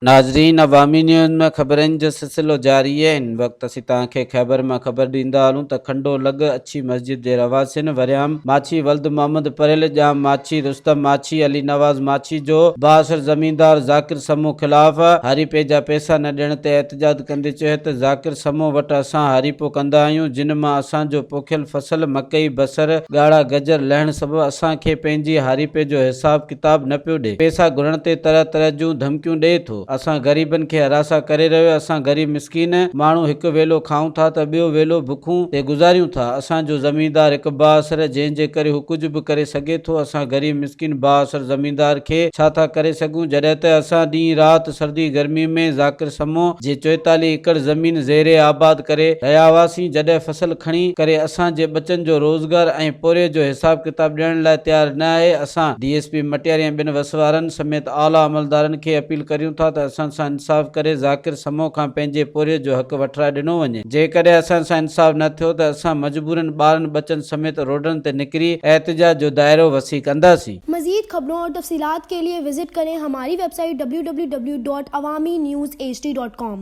ناظرين عوامي نيوز ۾ خبرن جو سلسلو جاري آهي هن وقت اسين توهان کي خيبر مان خبر ڏيندا هلون ته کنڊو لڳ اڇي مسجد جي رهواسين وريام ماڇي ولد محمد پريل ڄام ماڇي رستم ماڇي علي نواز ماڇي جو بااثر زميندار ذاڪر سمون خلاف هاريپي جا پئسا نه ڏيڻ تي احتجاج ڪندي چيو ته ذاڪر سمون وٽ اسان هاريپو ڪندا آهيون جن مان اسان جو پوکيل فصل مڪئي بصر ڳاڙها گجر لهڻ سبب اسان کي پنهنجي هاريپي جو حساب ڪتاب نه پيو ڏي. پئسا گهرڻ تي طرح طرح جون ڌمڪيون ڏئي ٿو. اسان غريبن کي هراسان ڪري رهيو آهي. اسان غريب مسڪين ماڻهو هڪ ويلو کائون ٿا ته ٻيو ويلو بکون تي گذاريون ٿا. اسان جو زميندار هڪ بااثر آهي جنهن جي ڪري هو ڪجهه به ڪري سگهي ٿو. اسان غريب مسڪين بااثر زميندار کي ڇا ٿا ڪري سگهون جڏهن ته اسان ڏينهن رات سردي گرمي ۾ ذاڪر سمون جي 44 ايڪڙ زمين زير آباد ڪري رهيا هئاسين، جڏهن فصل کڻي ڪري اسان جي ٻچن جو روزگار ۽ پورهيي جو حساب ڪتاب ڏيڻ لاء تيار نه آهي، اسان ڊي ايس پي مٽياري ۽ ٻين وس وارن سميت اعليٰ عملدارن کي اپيل ڪريون ٿا ته اسان سان انصاف ڪري ذاڪر سمون کان پنهنجي پورهيي جو حق وٺرائي ڏنو وڃي، جيڪڏهن اسان سان انصاف نه ٿيو ته اسان مجبورن ٻارن ٻچن سميت روڊن تي نڪري احتجاج جو دائرو وسيع ڪنداسين. مزيد خبرون اور تفصيلات کے لئے وزٽ ڪرين ھماري web site www.awamiNewsHD.com.